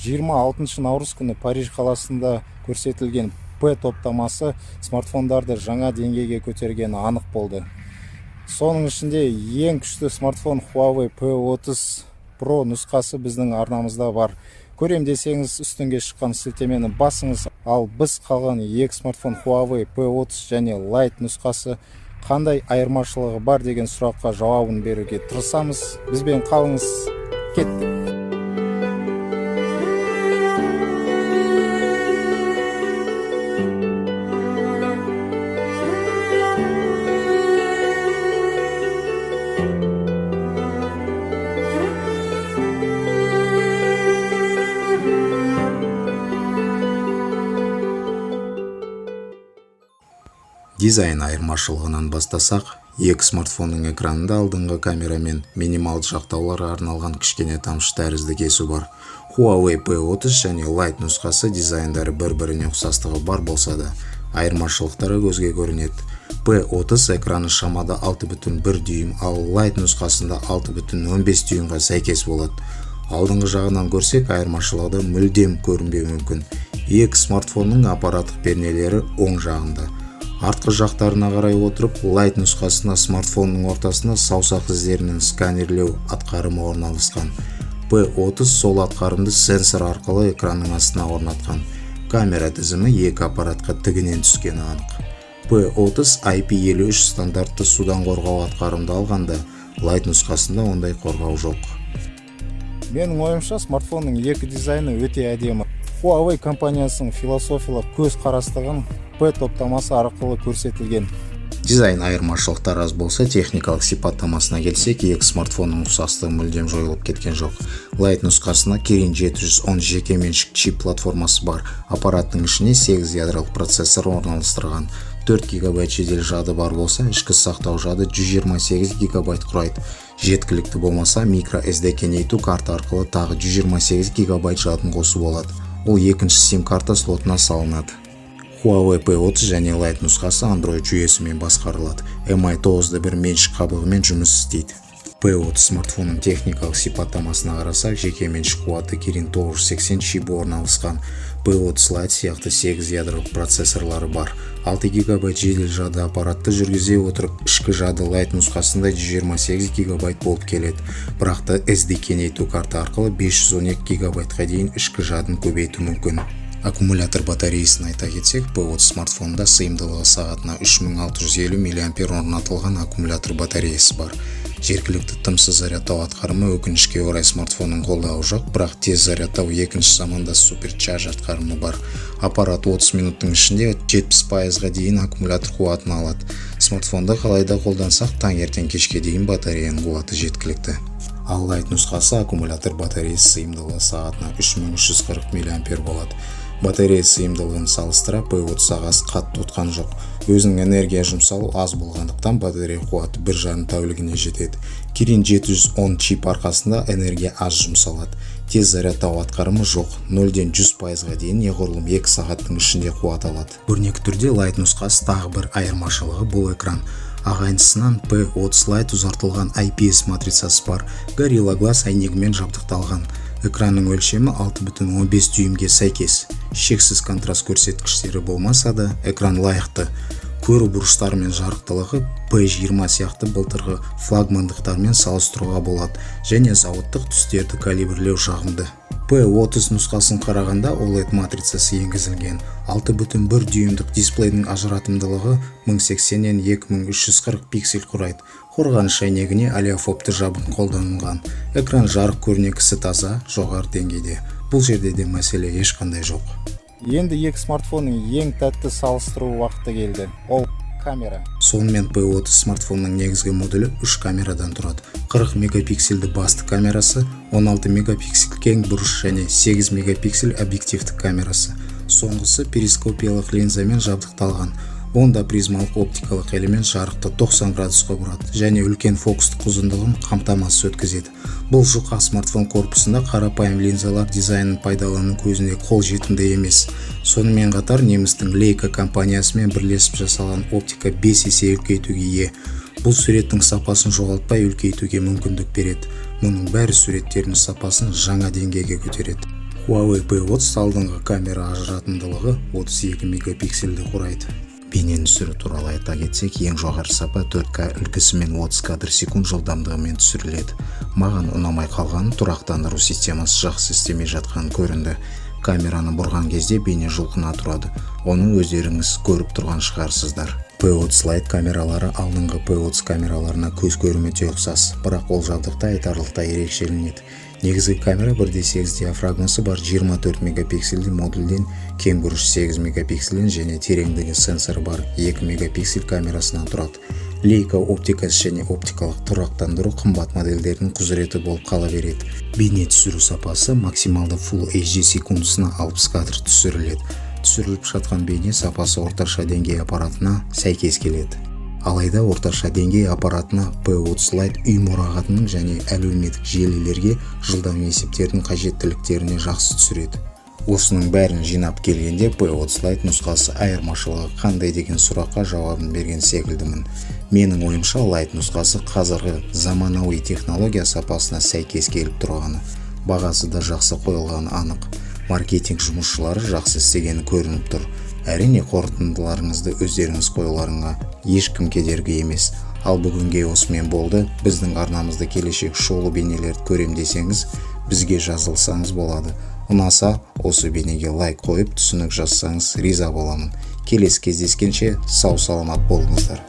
26 наурыз күні Париж қаласында көрсетілген P топтамасы смартфондарды жаңа деңгейге көтергені анық болды. Соның ішінде ең күшті смартфон Huawei P30 Pro нұсқасы біздің арнамызда бар. Көрем десеңіз, үстіңге шыққан сілтемені басыңыз. Ал біз қалған екі смартфон, Huawei P30 және Lite нұсқасы, қандай айырмашылығы бар деген сұраққа жауабын беруге тырысамыз. Бізбен қалыңыз, кеттік! Дизайн айырмашылығынан бастасақ, екі смартфонның экранында алдыңғы камера мен минималды жақтауларға арналған кішкене тамшы тәрізді кесу бар. Huawei P30 және Lite нұсқасы дизайндары бір-біріне ұқсастығы бар болса да, айырмашылықтары көзге көрінеді. P30 экраны шамада 6,1 дюйм, ал Lite нұсқасында 6,15 дюймға сәйкес болады. Алдыңғы жағынан көрсек, айырмашылығы да мүлдем көрінбеуі мүмкін. Екі смартфонның аппараттық пернелері оң жағында. Артқы жақтарына қарай отырып, Lite нұсқасында смартфонның ортасында саусақ іздерінің сканерлеу атқарымы орналасқан. P30 сол атқарымды сенсор арқылы экранның астына орнатқан. Камера тізімі екі аппаратқа тігінен түскені анық. P30 IP53 стандартты судан қорғау атқарымды алғанда, Lite нұсқасында ондай қорғау жоқ. Менің ойымша, смартфонның екі дизайны өте әдемі. Huawei компаниясының философиялық көз қарастығын P топтамасы арқылы көрсетілген. Дизайн айырмашылықтары аз болса, техникалық сипаттамасына келсек, екі смартфонның ұқсастығы мүлдем жойылып кеткен жоқ. Lite нұсқасында Kirin 710 жеке меншік чип платформасы бар. Аппараттың ішіне 8 ядролық процессор орналастырған. 4 гигабайт жедел жады бар болса, ішкі сақтау жады 128 гигабайт құрайды. Жеткілікті болмаса, micro SD кеңейту карта арқылы тағы 128 гигабайт жадын қосу болады. Ол екінші сим карта слотына салынады. Huawei P30 және Lite нұсқасы Android жүйесімен басқарылады. MI 9.1 меншік қабығымен жұмыс істейді. P30 смартфонның техникалық сипаттамасына қарасақ, жеке меншік қуатты Kirin 980 чибі орналасқан. P30 Lite сияқты 8 ядролық процессорлары бар. 6 гигабайт жедел жады аппаратты жүргізе отырып, ішкі жады Lite нұсқасында 128 гигабайт болып келеді. Бірақ та SD кеңейту карта арқылы 512 гигабайтқа дейін ішкі жадын көбейту мүмкін. Аккумулятор батареясын айта кетсек, P30 смартфонында сыйымдылығы сағатына 3650 мА орнатылған аккумулятор батареясы бар. Жергілікті тымсыз зарядтау атқарымы, өкінішке орай, смартфонның қолдауы жоқ, бірақ тез зарядтау екінші заманда Supercharge атқарымы бар. Аппарат 30 минуттың ішінде 70 пайызға дейін аккумулятор қуатын алады. Смартфонды қалайда қолдансақ, таңертең кешке дейін батареяның қуаты жеткілікті. Ал Lite нұсқасы аккумулятор батареясы сыйымдылығы сағатына 3340 мА болады. Батарея сыйымдылығын салыстыра, P30 ағасы қатты ұтқан жоқ. Өзінің энергия жұмсалу аз болғандықтан, батарея қуаты 1,5 тәулігіне жетеді. Kirin 710 чип арқасында энергия аз жұмсалады. Тез зарядтау атқарымы жоқ. 0-ден 100 пайызға дейін неғұрлым 2 сағаттың ішінде қуат алады. Көрнекі түрде Lite нұсқасы тағы бір айырмашылығы — бұл экран. Ағайындысынан P30 Lite ұзартылған IPS матрицасы бар Gorilla Glass әйнегімен жабдықталған. Экранның өлшемі 6,15 дюймге сәйкес. Шексіз контраст көрсеткіштері болмаса да, экран лайықты. Көру бұрыштары мен жарықтылығы P20 сияқты былтырғы флагмандықтармен салыстыруға болады және зауыттық түстерді калибрлеу жағымды. P30 нұсқасын қарағанда OLED матрицасы енгізілген. 6,1 дюймдік дисплейдің ажыратымдылығы 1080-нен 2340 пиксель құрайды. Қорғаныш әйнегіне олеофобты жабын қолданылған. Экран жарық көрнекісі таза, жоғары деңгейде. Бұл жерде де мәселе ешқандай жоқ. Енді екі смартфонның ең тәтті салыстыру уақыты келді. Ол камера. Сонымен, P30 смартфонның негізгі модулі үш камерадан тұрады. 40 мегапиксельді басты камерасы, 16 мегапиксель кең бұрыш және 8 мегапиксель объективті камерасы. Соңғысы перископиялық линзамен жабдықталған. Онда призмалық оптикалық элемент жарықты 90 градусқа бұрады және үлкен фокустық ұзындығын қамтамасыз өткізеді. Бұл жұқа смартфон корпусында қарапайым линзалар дизайнын пайдалану көзіне қол жетімді емес. Сонымен қатар немістің Leica компаниясымен бірлесіп жасалған оптика 5 есе үлкейтуге ие. Бұл суреттің сапасын жоғалтпай үлкейтуге мүмкіндік береді. Мұның бәрі суреттердің сапасын жаңа деңгейге көтереді. Huawei P30 алдыңғы камера ажыратымдылығы 32 мегапиксельді құрайды. Бейнені түсіру туралы айта кетсек, ең жоғары сапа 4К үлгісімен 30 кадр секунд жылдамдығымен түсіріледі. Маған ұнамай қалғаны, тұрақтандыру системасы жақсы істемей жатқаны көрінді. Камераны бұрған кезде бейне жұлқына тұрады. Оны өздеріңіз көріп тұрған шығарсыздар. P30 Lite камералары алдыңғы P30 камераларына көз көрім өте ұқсас, бірақ ол жабдықта айтарлықтай ерекшеленеді. Негізгі камера 1.8 диафрагмасы бар 24 мегапиксельді модульден, кең бұрыш 8 мегапиксельден және тереңдігі сенсоры бар 2 мегапиксель камерасынан тұрады. Leica оптикасы және оптикалық тұрақтандыру қымбат модельдердің құзыреті болып қала береді. Бейне түсіру сапасы максималды Full HD, секундысына 60 кадр түсіріледі. Түсіріліп жатқан бейне сапасы орташа деңгей аппаратына сәйкес келеді. Алайда орташа деңгей аппаратына P30 Lite үй мұрағатының және әлеуметтік желілерге жылдам есептердің қажеттіліктеріне жақсы түсіреді. Осының бәрін жинап келгенде, P30 Lite нұсқасы айырмашылығы қандай деген сұраққа жауабын берген секілдімін. Менің ойымша, Lite нұсқасы қазіргі заманауи технология сапасына сәйкес келіп тұрғаны, бағасы да жақсы қойылғаны анық. Маркетинг жұмысшылары жақсы істегені көрініп тұр. Әрине, қорытындыларыңызды өздеріңіз қоюларыңа ешкім кедергі емес. Ал бүгінге осымен болды. Біздің арнамызда келешек шолу бейнелерді көрем десеңіз, бізге жазылсаңыз болады. Ұнаса, осы бейнеге лайк қойып, түсінік жазсаңыз, риза боламын. Келесі кездескенше сау саламат болыңыздар.